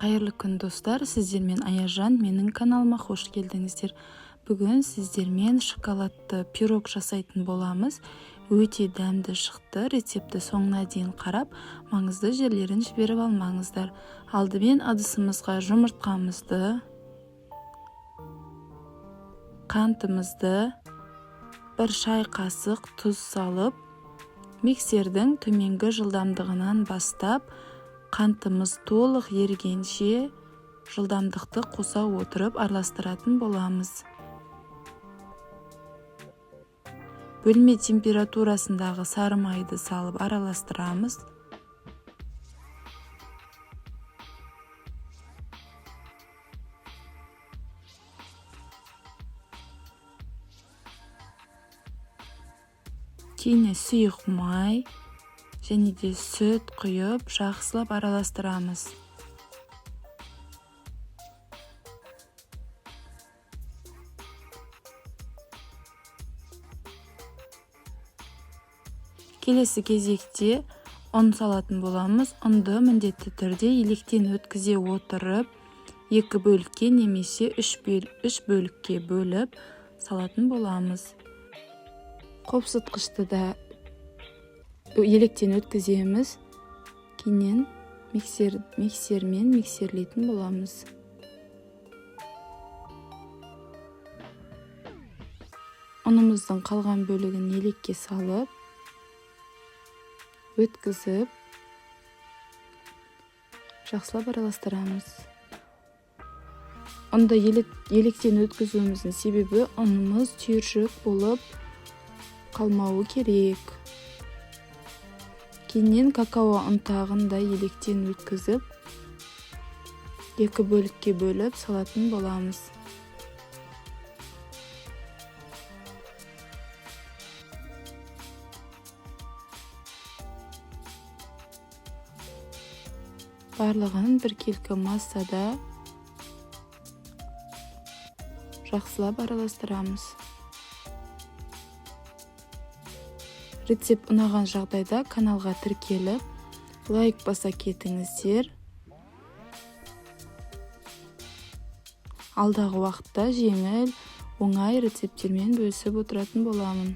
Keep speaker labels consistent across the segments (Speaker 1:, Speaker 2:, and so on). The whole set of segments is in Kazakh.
Speaker 1: Қайырлы күн, достар! Сіздермен Аяжан. Менің каналыма қош келдіңіздер. Бүгін сіздермен шоколадты пирог жасайтын боламыз. Өте дәмді шықты. Рецептті соңына дейін қарап, маңызды жерлерін жіберіп алмаңыздар. Алдымен ыдысымызға жұмыртқамызды, қантымызды, 1 шай қасық тұз салып, миксердің төменгі жылдамдығынан бастап, қантымыз толық ерігенше жылдамдықты қоса отырып араластыратын боламыз. Бөлме температурасындағы сары майды салып араластырамыз. Кейіннен сұйық май және де сүт құйып, жақсылап араластырамыз. Келесі кезекте ұн салатын боламыз. Ұнды міндетті түрде електен өткізе отырып, 2 бөлікке немесе 3 бөлікке бөліп салатын боламыз. Қопсытқышты да електен өткіземіз. Кейіннен миксермен миксерлейтін боламыз. Ұнымыздың қалған бөлігін елекке салып, өткізіп, жақсылап араластырамыз. Ұнды електен өткізуіміздің себебі ұнымыз түйіршік болып қалмауы керек. Кейіннен какао ұнтағын да електен өткізіп, 2 бөлікке бөліп салатын боламыз. Барлығын біркелкі массада жақсылап араластырамыз. Рецепт ұнаған жағдайда каналға тіркеліп, лайк баса кетіңіздер. Алдағы уақытта жеңіл, оңай рецепттермен бөлісіп отыратын боламын.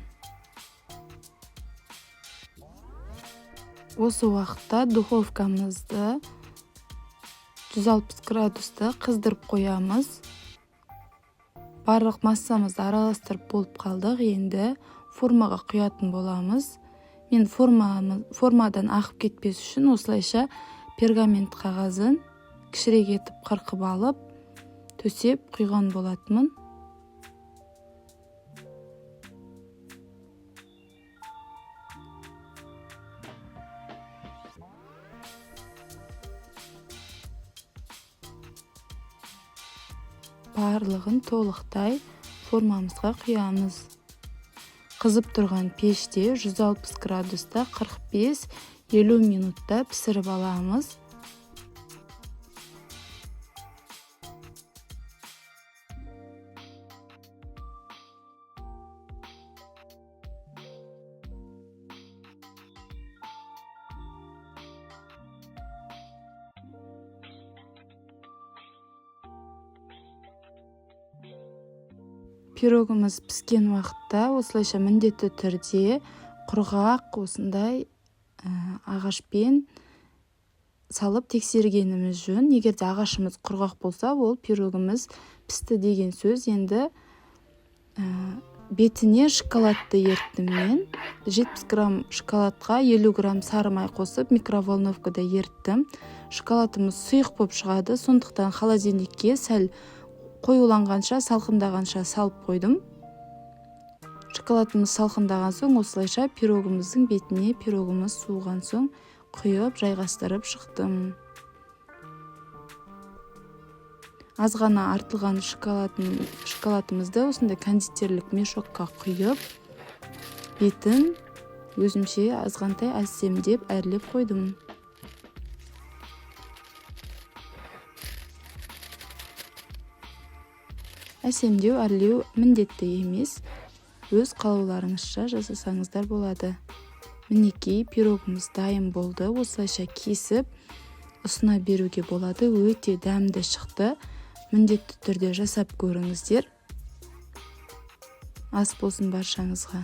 Speaker 1: Осы уақытта духовкамызды 160 градуста қыздырып қоямыз. Барлық массамызды араластырып болып қалдық. Енді формаға құятын боламыз. Мен формадан ағып кетпес үшін осылайша пергамент қағазын кішірек етіп қырқып алып, төсеп құйған болатынмын. Барлығын толықтай формамызға құямыз. Қызып тұрған пеште 160 градуста 45-50 минутта пісіріп аламыз. Пирогымыз піскен уақытта осылайша міндетті түрде құрғақ осындай ағашпен салып тексергеніміз жөн. Егер де ағашымыз құрғақ болса, ол пирогымыз пісті деген сөз. Енді бетіне шоколадты еріттім мен. 70 грамм шоколадқа 50 грамм сары май қосып микроволновкада еріттім. Шоколадымыз сұйық болып шығады, сондықтан холодильникке сәл қоюланғанша, салқындағанша салып қойдым. Шоколадымыз салқындаған соң осылайша пирогымыздың бетіне пирогымыз суыған соң құйып жайғастырып шықтым. Аз ғана артылған шоколадымызды осындай кондитерлік мешокқа құйып, бетін өзімше азғантай әсемдеп әрлеп қойдым. Әсемдеу, әрлеу міндетті емес, өз қалауларыңызша жасасаңыздар болады. Мінекей, пирогымыз дайын болды. Осылайша кесіп, Ұсына беруге болады. Өте дәмді шықты. Міндетті түрде жасап көріңіздер. Ас болсын баршаңызға!